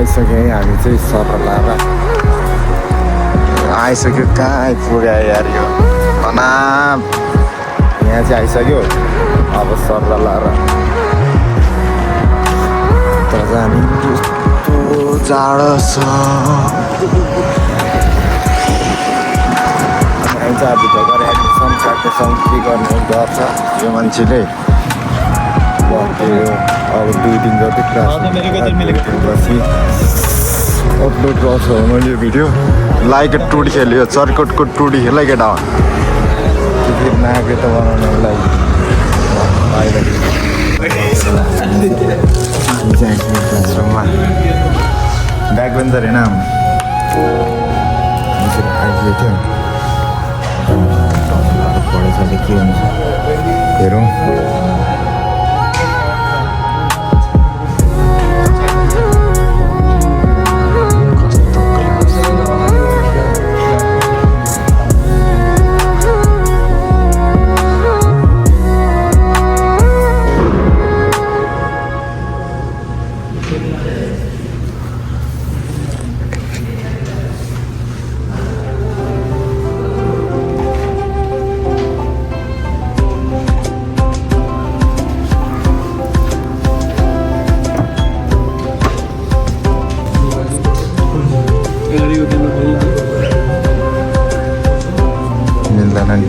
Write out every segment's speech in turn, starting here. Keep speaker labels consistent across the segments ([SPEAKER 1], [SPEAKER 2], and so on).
[SPEAKER 1] आइसक्यो है हामी चाहिँ सरलारा आइसक्यो कहाँ आइपुग्यो यार यो अनाम यहाँ चाहिँ आइसक्यो अब सरलारा तर जाने कस्तो जाडो छ हामी चाहिँ अब गएर एडमिसन साकेसम्म के गर्ने डर छ यो मान्छेले अब 2 दिन जति क्लास अपलोड गर्छ मैले यो भिडियो लाइक टुडी खेल्यो चर्कोटको टुडी खेल्यो केटा त्यो नाके त बनाउनको लागि क्लासरुममा ब्याक बेन्चर होइन आइपुगेको थियो पढेछ के हुन्छ हेरौँ मिल्दैन नि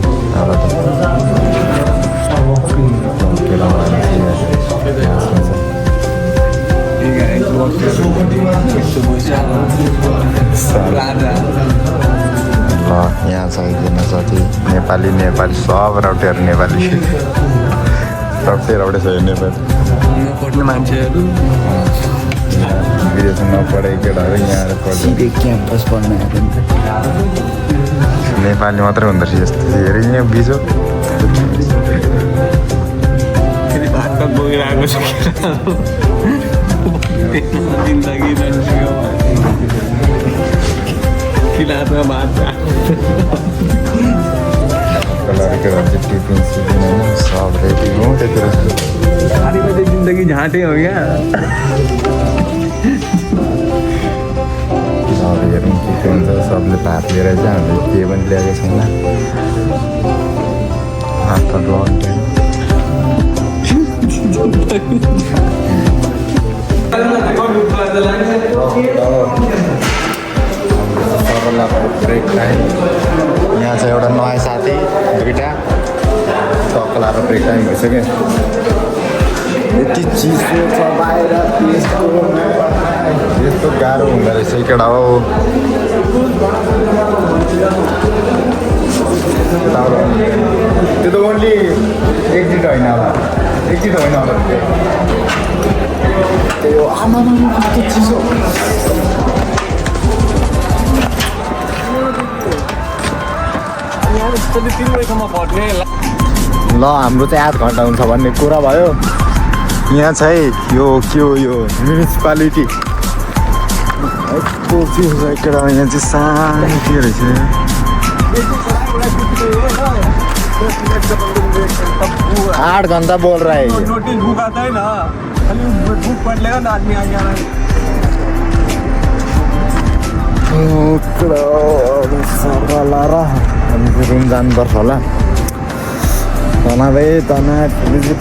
[SPEAKER 1] यहाँ छ एकजना साथी नेपाली नेपाली सब राउटेहरू नेपाली राउटे छ नेपाली
[SPEAKER 2] पढ्ने मान्छेहरू
[SPEAKER 1] विदेशमा नपढेको केटाहरू यहाँ
[SPEAKER 2] सिधै क्याम्पस पढ्न आएको नि
[SPEAKER 1] नेपाली मात्रै हुँदो रहेछ यस्तो हेरे यहाँ बिजो
[SPEAKER 2] भात बोकिरहेको छ जिन्दगी किलामा भात
[SPEAKER 1] केटाहरू चाहिँ टिफिन सिफिन होइन सब रेडी हो त्यतिर
[SPEAKER 2] बजे जिन्दगी झाँटे हो क्या
[SPEAKER 1] अब हेरौँ के हुन्छ सबले भात लिएर चाहिँ हामीले केही पनि ल्याएको छैन हात त ब्रेक टाइम यहाँ छ एउटा नयाँ साथी दुईवटा सकलाएर ब्रेक टाइम भइसक्यो यति चिसो छ बाहिर यस्तो गाह्रो हुँदो रहेछ केटा हो त्यो त ओन्ली एक्जिट होइन होला एक्जिट होइन होला त्यो आमा कस्तो चिसो ल हाम्रो चाहिँ 8 घन्टा हुन्छ भन्ने कुरा भयो यहाँ छ है यो के हो यो म्युनिसिपालिटी यस्तो चिसो छ केटा यहाँ चाहिँ शान्ति रहेछ 8 घंटा बोल रहा है
[SPEAKER 2] नोटिस बुक आता है ना खाली बुक पढ़ लेगा ना आदमी आ गया
[SPEAKER 1] रुम जानुपर्छ होला तना भाइ तना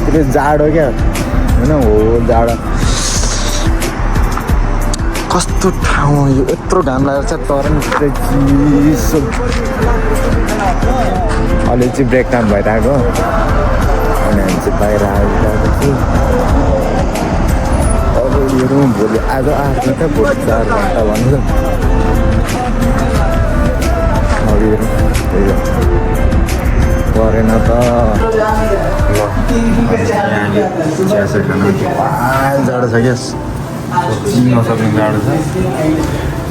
[SPEAKER 1] पुरै जाडो क्या होइन हो जाडो कस्तो ठाउँ हो यो यत्रो घाम लागेको छ तर नि पुरै चिसो अहिले चाहिँ ब्रेक टाइम भइरहेको अनि हामी चाहिँ बाहिर आइरहेको छु अब हेरौँ भोलि आज 8 घन्टा भोलि 4 घन्टा भन्छ अब हेरौँ गरेन त जाडो छ क्या चिन्न नसक्ने जाडो छ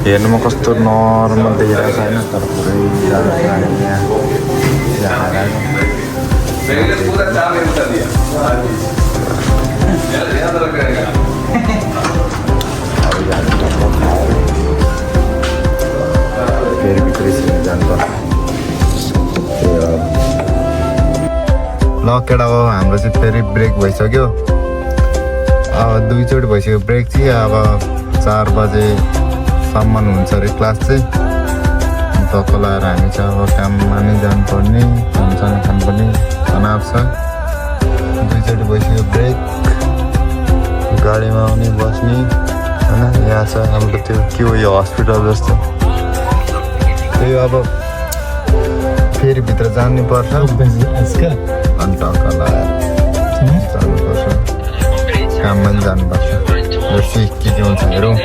[SPEAKER 1] हेर्नुमा कस्तो नर्मल देखिरहेको छ होइन तर पुरै जाडो छ फेरि भित्रै जानुपर्छ ल केटा हो हाम्रो चाहिँ फेरि ब्रेक भइसक्यो अब 2 चोटि भइसक्यो ब्रेक चाहिँ अब 4 बजेसम्म हुन्छ अरे क्लास चाहिँ तक लगाएर हामी चाहिँ अब काममा नै जानुपर्ने खानसाना खानुपर्ने तनाव छ 2 चोटि बस्यो ब्रेक गाडीमा आउने बस्ने होइन यहाँ छ हाम्रो त्यो के हो यो हस्पिटल जस्तो त्यही अब फेरि भित्र जानुपर्छ अनि टक्क लगाएर जानुपर्छ काममा पनि जानुपर्छ यो सिक के हुन्छ हेरौँ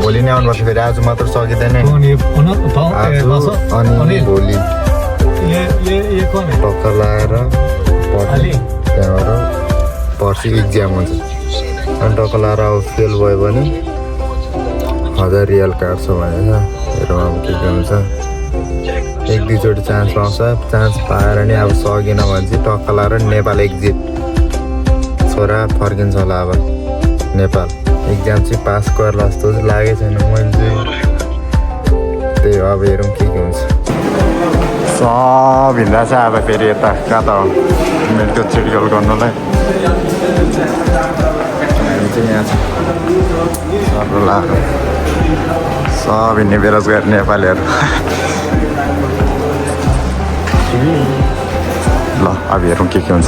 [SPEAKER 1] भोलि नै आउनुपर्छ फेरि आज मात्र सकिँदैन आज अनि भोलि टक्क लगाएर पढ्ने त्यहाँबाट पर्सि इक्जाम हुन्छ अनि टक्क लगाएर अब फेल भयो भने 1000 रियल काट्छ भनेर हेरौँ अब के हुन्छ 1-2 चोटि चान्स पाउँछ चान्स पाएर नि अब सकेन भने चाहिँ टक्क लगाएर नेपाल एक्जिट छोरा फर्किन्छ होला अब नेपाल इक्जाम चाहिँ पास गर्ला जस्तो चाहिँ लागेको छैन मैले चाहिँ त्यही हो अब हेरौँ के हुन्छ सब हिँड्दा चाहिँ अब फेरि यता कहाँ त मेडिकल सेडिकल गर्नुलाई हामी चाहिँ यहाँ छ सरला सब हिँड्ने बेरोजगार नेपालीहरू ल अब हेरौँ के हुन्छ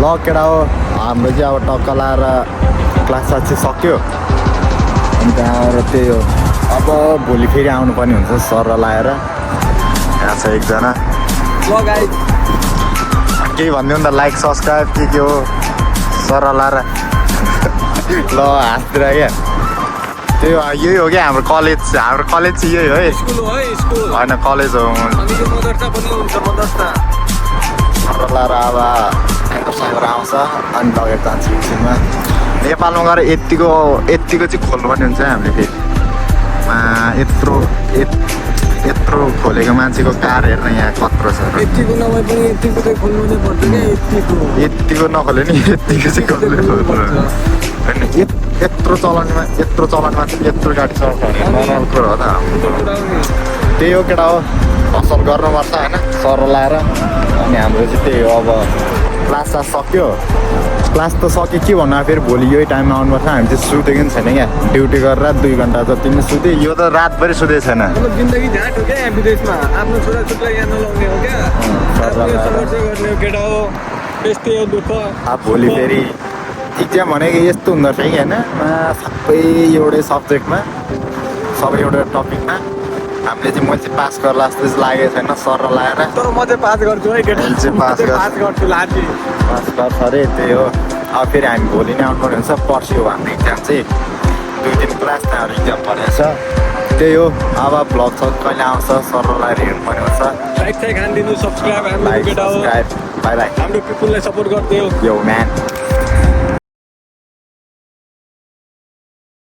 [SPEAKER 1] ल केटा हो हाम्रो चाहिँ अब टक्क लाएर क्लास चाहिँ सक्यो अनि त्यहाँबाट त्यही हो अब भोलि फेरि आउनुपर्ने हुन्छ सर लाएर यहाँ छ एकजना केही भनिदिउँ नि त लाइक सब्सक्राइब के हो सर लाएर ल हाँसतिर क्या त्यही हो यही हो क्या हाम्रो कलेज चाहिँ यही हो है होइन कलेज हो सर लाएर अब सागर आउँछ अनि लगेर जान्छ एकछिनमा नेपालमा गएर यत्तिको चाहिँ खोल्नुपर्ने हुन्छ हामीले फेरि यत्रो खोलेको मान्छेको कार हेर्न यहाँ कत्रो छ यत्तिको नखोले नि यत्तिको चाहिँ खोल्नु होइन यत्रो चलाउनेमा चाहिँ यत्रो गाडी चलाउँछ नर्मल कुरो हो त त्यही हो केटा हो असल गर्नुपर्छ होइन सर लाएर अनि हाम्रो चाहिँ त्यही हो अब क्लास सक्यो क्लास त सक्यो के भन्नु फेरि भोलि यही टाइममा आउनुपर्छ हामी चाहिँ सुतेको नि छैन क्या ड्युटी गरेर 2 घन्टा जति नै सुतेँ यो त रातभरि सुतेको छैन
[SPEAKER 2] जिन्दगी झाट हो क्या विदेशमा आफ्नो छोराछोरीलाई यहाँ नलाउने हो क्या गर्ने केटा हो त्यस्तै हो दुःख
[SPEAKER 1] अब भोलि फेरि इक्जाम भनेको यस्तो हुँदो रहेछ कि होइन सबै एउटै सब्जेक्टमा सबै एउटा टपिकमा हामीले चाहिँ मैले चाहिँ पास गर्ला जस्तो चाहिँ लागेको छैन सर लगाएर
[SPEAKER 2] तर म चाहिँ पास गर्छु है केटा पास गर्छु लाटी
[SPEAKER 1] पास गर्छ अरे त्यही हो अब फेरि हामी भोलि नै आउनुपर्ने हुन्छ पर्सि हो हाम्रो इक्जाम चाहिँ 2 दिन क्लास त्यहाँबाट इक्जाम पर्नेछ त्यही हो अब भ्लग छ कहिले आउँछ सर लगाएर हेर्नुपर्ने हुन्छ
[SPEAKER 2] लाइक चाहिँ खानिदिनु सब्सक्राइब हाम्रो केटा हो
[SPEAKER 1] बाई बाई
[SPEAKER 2] हाम्रो पिपुललाई सपोर्ट गरिदियो
[SPEAKER 1] यो म्यान